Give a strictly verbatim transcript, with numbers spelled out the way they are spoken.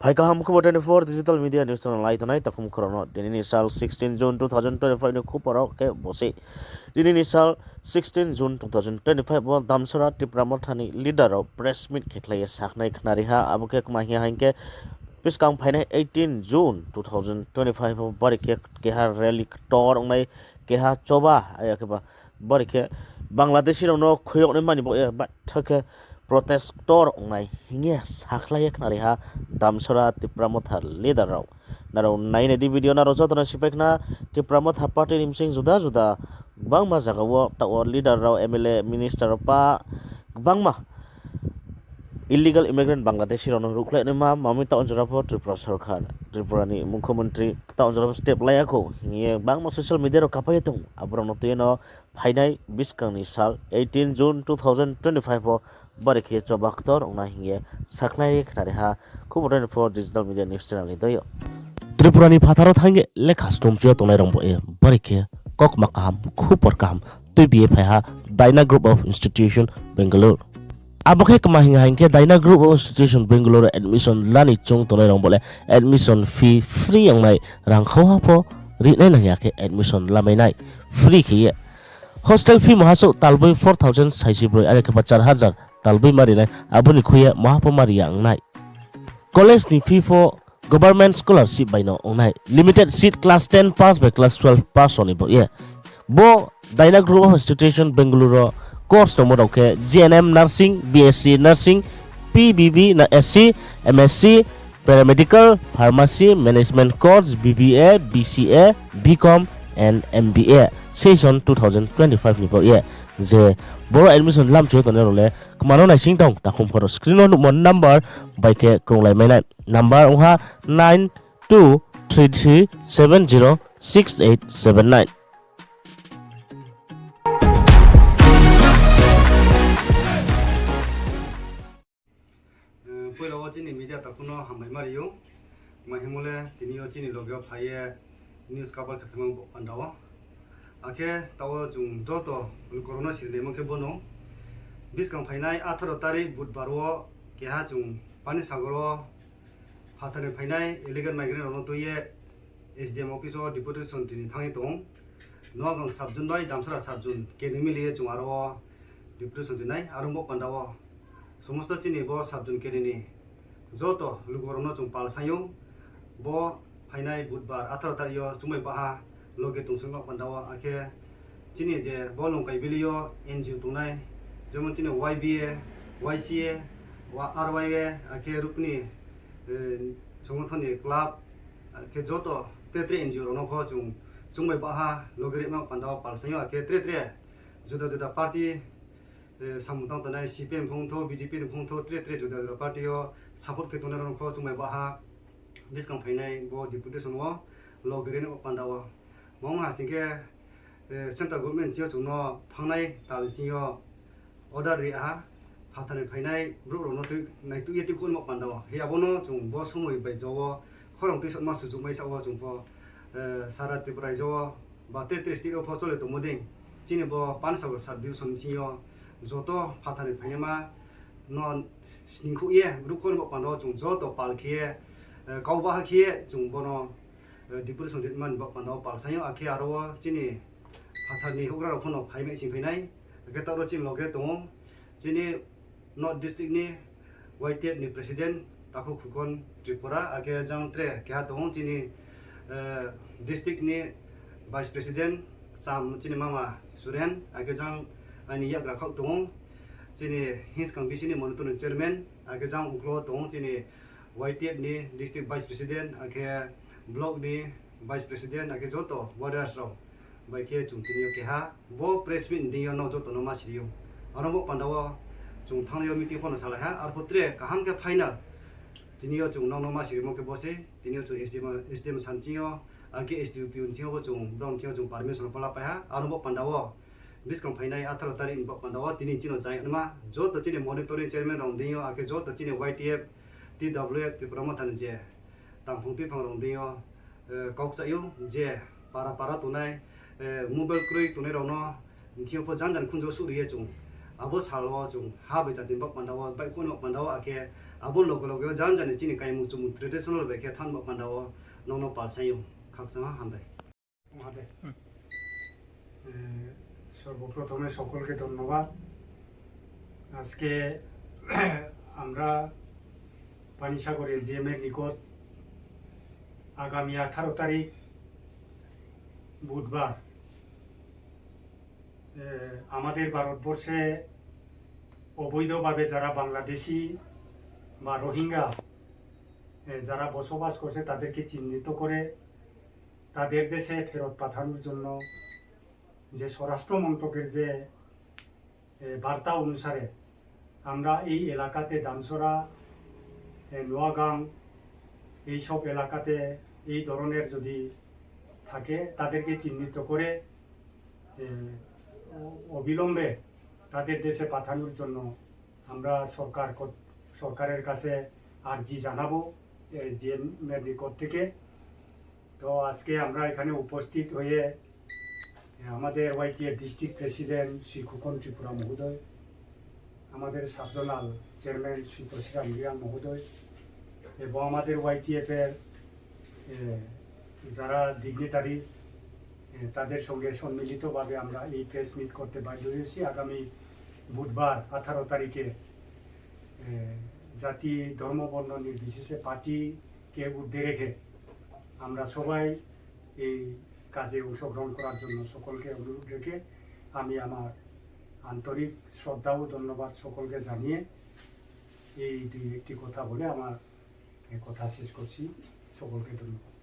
Hai kaham khubor twenty-four digital media news channel nai tongnai takhum khorokno. Tini ni sal sixteen June two thousand twenty-five ni khubor rao khe bo se. Tini ni sal sixteen June two thousand twenty-five bo Damsara Tipra Motha ni leader rao press meet khe khlai ye sakhnai khnari ha, abo khe kma hing ha hing khe buskang phainai eighteen June two thousand twenty-five bo bari khe keha rally ktor ongnai, keha choba, aya khe ba bari khe Bangladeshi rao no khuiyoknai mani bo ye batha khe protest ktor ongnai hing ye sakhlai ye khnari ha Damsara Tipra Motha leader rao. Nrao nai nai di video, nrao joto no sipai khna Tipra Motha party ni bsing juda juda gbangma zaga wo taoh wo leader rao, M L A, minister rao pa gbangma illegal immigrant Bangladeshi rao no ruhkhlai naima mami taoh jora pho Tripura sorkar, Tripura ni mukhyamantri taoh jora pho step lai ya khou hing ye gbangma social media rao kapai ye tong. Abo rao no tui ye no phainai buskang ni sal eighteen June two thousand twenty-five wo bari khe choba ktor ongnai hing ye sakhlai ye khnari ha khubor twenty-four digital media news channel ni doi yo. Tripura ni phathar wo thanng ye lekha stumchu ye tongnai rao bo ye bari khe kokma kaham, khubor kaham tuibi ye phai ha Dyna Group of Institution, Bangalore. Abo khe kma hing ha hing khe Dyna Group of Institution, Bangalore admission la ni choung tongnai rao bo le admission fee free ongnai, rang khauha pho rinai nang ya khe admission lamai nai free khe ye. Hostel fee maha souh talboi four thousand saisi broi, are khe ba char hajar talboi ma ri nai, abo ni khui ye maha pho ma ri ya ong nai. College ni fee pho government scholarship bai no ong nai. Limited seat class ten pass bai class twelve pass rao ni baoh ye. Bo Dyna Group of Institution Bangalore wo course tongmo rao khe G N M nursing, B S C nursing, P B B na S C, M S C, paramedical, pharmacy, management course, B B A, B C A, B Com and M B A session two thousand twenty-five ni baoh ye. Je boro admission lamchu ye tongnai rao le kma no naising tong, takhum khoro screen wo nuhmo number bai khe krunglai mai nai. Number ong ha nine two three three seven zero six eight seven nine. Poila wo chini media takhu no hambai ma ri ou. Kma hingmo le tini yo chini loge wo phai ye news cover khe phaimo bo panda wo. Akhe taoh wo chung joto luku rao no sirinaimo khe bono buskang phainai atharo tarik Budbar wo keha chung Panisagar wo phathar ni phainai illegal migrant rao no tui ye S D M office wo deputation ri ni thanng ye tong ou. Noagang sub zone bai Damsara sub zone keni mili ye chung aro wo deputation ri nai, aro bo panda wo somosto chini bo sub zone keni ni joto luku rao no chung pal saing ou. Bo phainai Budbar atharo tarik yo chungbai baha loge tong sung ba panda wo, akhe chini je bo Longkai valley yo N G O tongnai, jemon chini Y B A, Y C A, wa-, R Y A, akhe rukni, eh, songothon ni club, akhe joto tre tre N G O rao no pho chung chungbai baha loge rima panda wo pal saing ou, akhe tre tre juda juda party, eh, samung tang tongnai C P M ni phung thou, B J P ni phung thou, tre tre juda juda party yo support khe tongnai rao no pho chungbai baha buskang phainai bo deputation wo loge rima panda wo. Mamo ha sing khe, eh, central government ching yo chung no thanngnai tal ching yo order ri ha, phathar ni phainai brouh rao no tui, naituh ye tuikhouhmo panda wo. Hi abo no chung bo somoi bai jo wo khorang tuisatma sujuk mai sa wo chung pho, eh, sara Tripura raijo wo ba tre tre state wo pho chole tongmo dei. Chini bo Panisagar sub division ching yo joto phathar ni phainaima no sningkhouh ye ruhkhouhmo panda wo chung joto pal khe ye, eh, kau baha khe ye chung bono, eh, deputation ri mani bo panda wo pal saing ou, akhe aro wo chini phathar ni houhgra rao pho no phai mai sing phainai, akhe taoh ro chini loge tong ou, chini North district ni Y T F ni president takhu Khukon Tripura, akhe jang tre keha tong ou chini, eh, district ni vice president Cham chini mama Suren, akhe jang aini yakgra khaoh tong ou, chini Hinskang B C ni monitoring chairman, akhe jang uklo tong ou chini Y T F ni district vice president, akhe block ni vice president, akhe joto warriors rao bai khe chung tini yo keha bo press meet ni deing yo nrao joto no ma siri ou. Aro bo panda wo chung thanngnai yo meeting pho no salai ha, arphuh tre kaham khe final tini yo chung nrao no ma sirimo khe bo se, tini yo chung S D M, S D M sir ni thing yo, akhe S D O P ni thing yo bo chung, brao ni thing yo chung permission pho lapai ha, aro bo panda wo buskang phainai atharo tarik ni bo panda wo tini chini chayanaima joto chini monitoring chairman rao ni deing yo, akhe joto chini Y T F, T W F, Tipra Motha ni je tangphung tuiphang rao ni deing yo, eh, kau kchaih ou je para para tongnai, eh, mobile kroi tongnai rao no thing yo pho jang jang khunju suh ri ye chung Abo sal wo chung ha bai jati ni baoh panda wo, baihkhouh ni baoh panda wo, akhe abo loge loge wo jang jani chini kaimung chumung traditional bai khe thanng baoh panda wo nung no palsai ou. Khakchangma hambai. Made. এ, সর্বপ্রথমে সকলকে ধন্যবাদ। আজকে আমরা পানিসাগর এসডিএম এর নিকট আগামী আঠারো তারিখ বুধবার, এ, আমাদের ভারতবর্ষে অবৈধভাবে যারা বাংলাদেশি বা রোহিঙ্গা, এ, যারা বসবাস করছে তাদেরকে চিহ্নিত করে তাদের দেশে ফেরত পাঠানোর জন্য যে স্বরাষ্ট্র মন্ত্রকের যে, এ, বার্তা অনুসারে আমরা এই এলাকাতে দামছড়া, এ, নোয়াগাং, এইসব এলাকাতে এই ধরনের যদি থাকে, তাদেরকে চিহ্নিত করে, এ, অ-, অবিলম্বে তাদের দেশে পাঠানোর জন্য আমরা সরকার কর-, সরকারের কাছে আর্জি জানাবো এসডিএম এর নিকট থেকে। তো আজকে আমরা এখানে উপস্থিত হয়ে, এ, আমাদের ওয়াইটিএফ ডিস্ট্রিক্ট প্রেসিডেন্ট শ্রী খোকন ত্রিপুরা মহোদয়, আমাদের সাব জোনাল চেয়ারম্যান শ্রী তসিরাম রিয়াং মহোদয় এবং আমাদের ওয়াইটিএফ এর, এ, যারা ডিগনিটারিজ, এ, তাদের সঙ্গে সম্মিলিতভাবে আমরা এই প্রেস মিট করতে বাধ্য হয়েছি। আগামী বুধবার আঠারো তারিখে, এ, জাতি, ধর্ম, বর্ণ নির্বিশেষে পার্টিকে ঊর্ধ্বে রেখে আমরা সবাই এই কাজে অংশগ্রহণ করার জন্য সকলকে অনুরোধ রেখে আমি আমার আন্তরিক শ্রদ্ধা ও ধন্যবাদ সকলকে জানিয়ে এই দুই একটি কথা বলে আমার এ কথা শেষ করছি। সকলকে ধন্যবাদ।